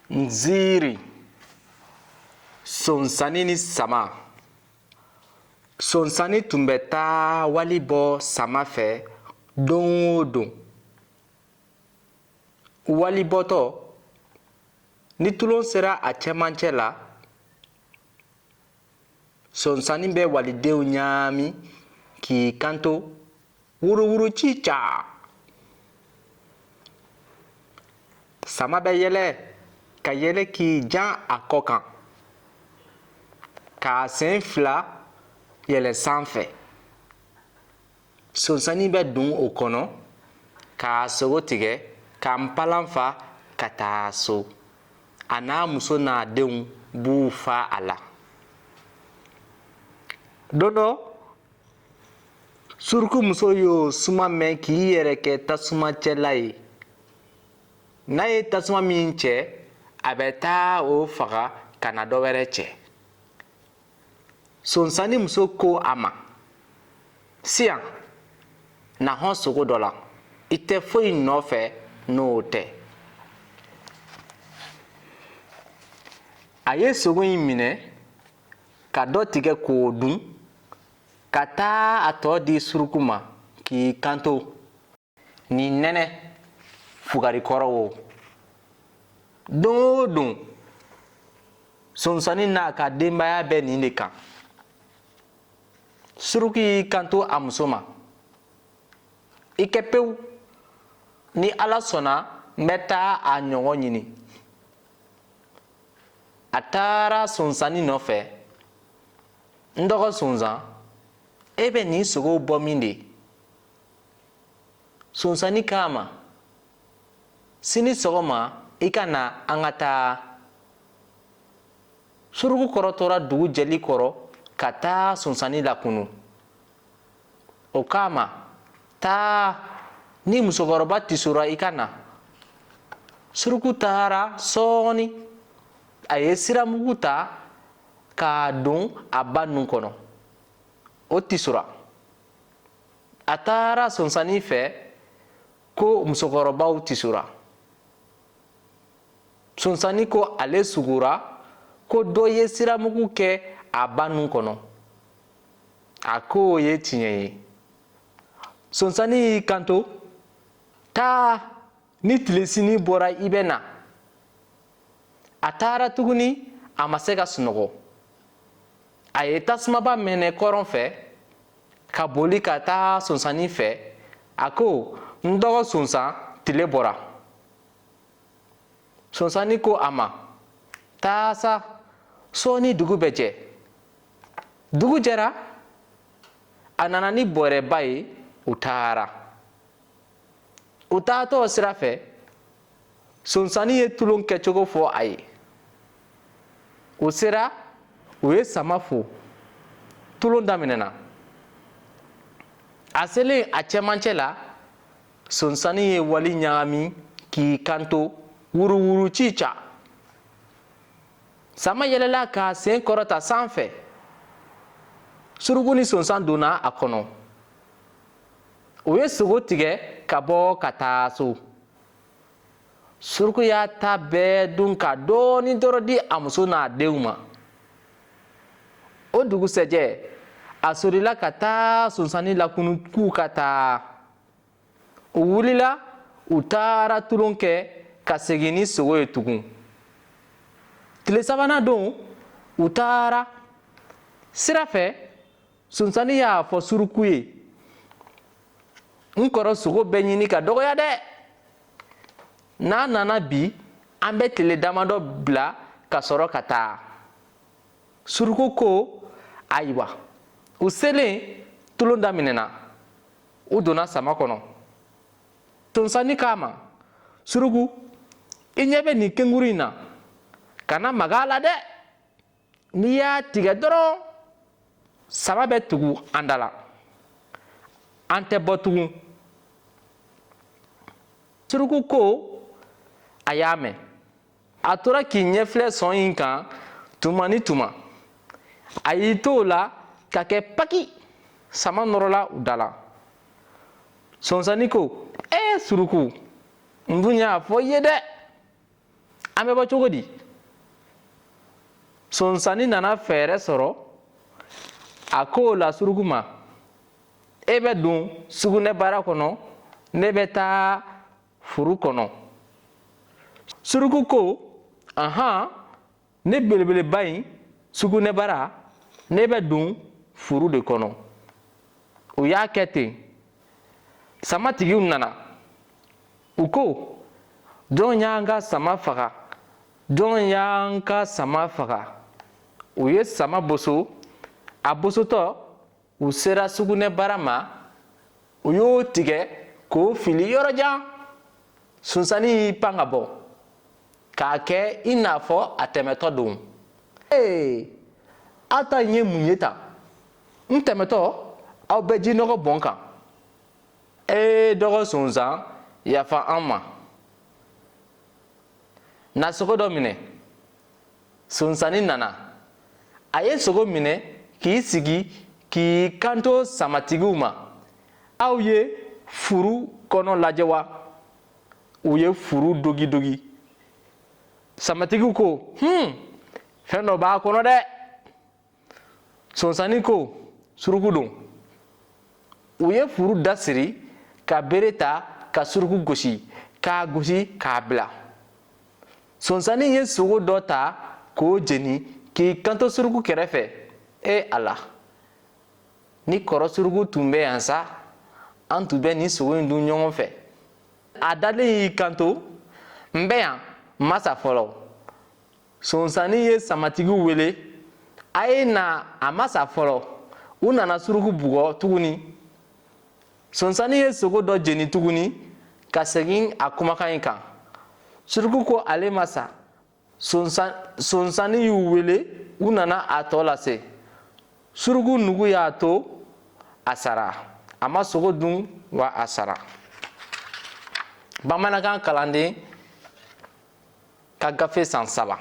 Nziiri, sonsannin ni sama. Sonsannin tun bɛ taa wali bɔ sama fɛ don o don. Wali bɔtɔ, ni tulon sera a cɛmancɛ la, sonsannin bɛ walidenw ɲaami k'i kanto wuruwuru ci ca. Sama bɛ yɛlɛ ka yɛlɛ k'i jan a kɔ kan, k'a sen fila yɛlɛ sanfɛ. Sonsannin bɛ don o kɔnɔ k'a sogo tigɛ ka npalan fa ka taa so. A n'a muso n'a denw b'u fa a la. Don dɔ, suruku muso y'o suma mɛn k'i yɛrɛ kɛ tasumacɛla ye. N'a ye tasuma min cɛ, a bɛ taa o faga ka na dɔ wɛrɛ cɛ. Sonsannin muso ko a ma, siyan, na hɔn sogo dɔ la, i tɛ foyi nɔfɛ n'o tɛ. A ye sogo in minɛ ka dɔ tigɛ k'o dun, ka taa a tɔ di suruku ma k'i kanto, nin nɛnɛ fugari kɔrɔ wo. Don o don, sonsannin n'a ka denbaya bɛ nin de kan. Suruku y'i kanto a muso ma, i kɛ pewu, ni Ala sɔnna n bɛ taa a ɲɔgɔn ɲini. A taara sonsannin nɔfɛ, n dɔgɔ sonsan, e bɛ nin sogow bɔ min de? Sonsannin k'a ma, sini sɔgɔma i ka na an ka taa. Suruku kɔrɔtɔra dugu jɛli kɔrɔ ka taa sonsannin lakunu. O k'a ma, taa, ni musokɔrɔba tisora i ka na. Suruku taara sɔɔni, a ye siramugu ta k'a don a ba nun kɔnɔ. O tisora. A taara sonsannin fɛ ko musokɔrɔbaw tisora. Sonsannin ko ale sugora ko dɔ ye siramugu kɛ a ba nun kɔnɔ. A k'o ye tiɲɛ ye. Sonsannin y'i kanto, taa, ni tilesinin bɔra i bɛ na. A taara tuguni, a ma se ka sunɔgɔ. A ye tasumaba mɛnɛ kɔrɔn fɛ ka boli ka taa sonsannin fɛ. A ko, n dɔgɔ sonsan, tile bɔra. Sonsannin ko a ma, taa sa, sɔɔni dugu bɛ jɛ. Dugu jɛra, a nana ni bɔrɛba ye, u taara. U taatɔ sira fɛ, sonsannin ye tulon kɛcogo fɔ a ye. U sera, u ye sama fo. Tulon daminɛna. A selen a cɛmancɛ la, sonsannin ye wali ɲagami k'i kanto wuruwuru ci ca. Sama yɛlɛla k'a sen kɔrɔta sanfɛ. Suruku ni sonsan donna a kɔnɔ. U ye sogo tigɛ ka bɔ ka taa so. Suruku y'a ta bɛɛ dun ka dɔɔnin dɔrɔn di a muso n'a denw ma. O dugusɛjɛ, a solila ka taa sonsannin lakunu k'u ka taa. U wulila, u taara tulon kɛ ka segin ni sogo ye tugun. Tile sabanan don, u taara sira fɛ, sonsannin y'a fɔ suruku ye, n kɔrɔ sogo bɛ ɲini ka dɔgɔya dɛ. N'an nana bi, an bɛ tile damadɔ bila ka sɔrɔ ka taa. Suruku ko ayiwa. U selen, tulon daminɛna. U donna sama kɔnɔ. Sonsannin k'a ma, suruku, i ɲɛ bɛ nin kenguru in na, kana maga a la dɛ. N'i y'a tigɛ dɔrɔn, sama bɛ tugu an da la, an tɛ bɔ tugun. Suruku ko a y'a mɛn. A tora k'i ɲɛfilɛ sɔn in kan tuma ni tuma. A y'i to o la ka kɛ paki, sama nɔrɔla u da la. Sonsannin ko, ee suruku, n dun y'a fɔ i ye dɛ. An bɛ bɔ cogo di? Sonsannin nana fɛɛrɛ sɔrɔ. A ko o la suruku ma: E bɛ don sugunɛbara kɔnɔ, ne bɛ taa furu kɔnɔ. Suruku ko: Ahan, ne belebeleba in sugunɛbara, ne bɛ don furu de kɔnɔ. U y'a kɛ ten. Samatigiw nana. U ko: Jɔn y'an ka sama faga? Jɔn y'an ka sama faga? U ye sama boso. A bosotɔ, u sera sugunɛbara ma. U y'o tigɛ k'o fili yɔrɔ jan. Sonsannin y'i pan ka bɔ k'a kɛ i n'a fɔ a tɛmɛtɔ don. Ee, aw ta in ye mun ye tan? N tɛmɛtɔ, aw bɛ jinɔgɔ bɔn n kan. Ee, dɔgɔ sonsan, yafa an ma. Na sogo dɔ minɛ. Sonsannin nana. A ye sogo minɛ k'i sigi k'i kanto samatigiw ma: Aw ye furu kɔnɔ lajɛ wa? U ye furu dogidogi. Samatigiw ko: Hmm, fɛn dɔ b'a kɔnɔ dɛ. Sonsannin ko: Suruku don. U ye furu dasiri ka bere ta ka suruku gosi, k'a gosi k'a bila. Sonsannin ye sogo dɔ ta k'o jeni k'i kanto suruku kɛrɛfɛ: E ala, ni kɔrɔ suruku tun bɛ yan sa, an tun bɛ nin sogo in dun ɲɔgɔn fɛ. A dalen y'i kanto: N bɛ yan, n ma sa fɔlɔ. Sonsannin ye samatigiw wele: A ye na, a ma sa fɔlɔ. U nana suruku bugɔ tuguni. Sonsannin ye sogo dɔ jeni tuguni ka segin a kumakan in kan. Suruku ko ale ma sa. Sonsannin y'u wele, u nana a tɔ lase. Suruku nugu y'a to a sara. A ma sogo dun wa, a sara. Bamanankan kalanden ka gafe san 3.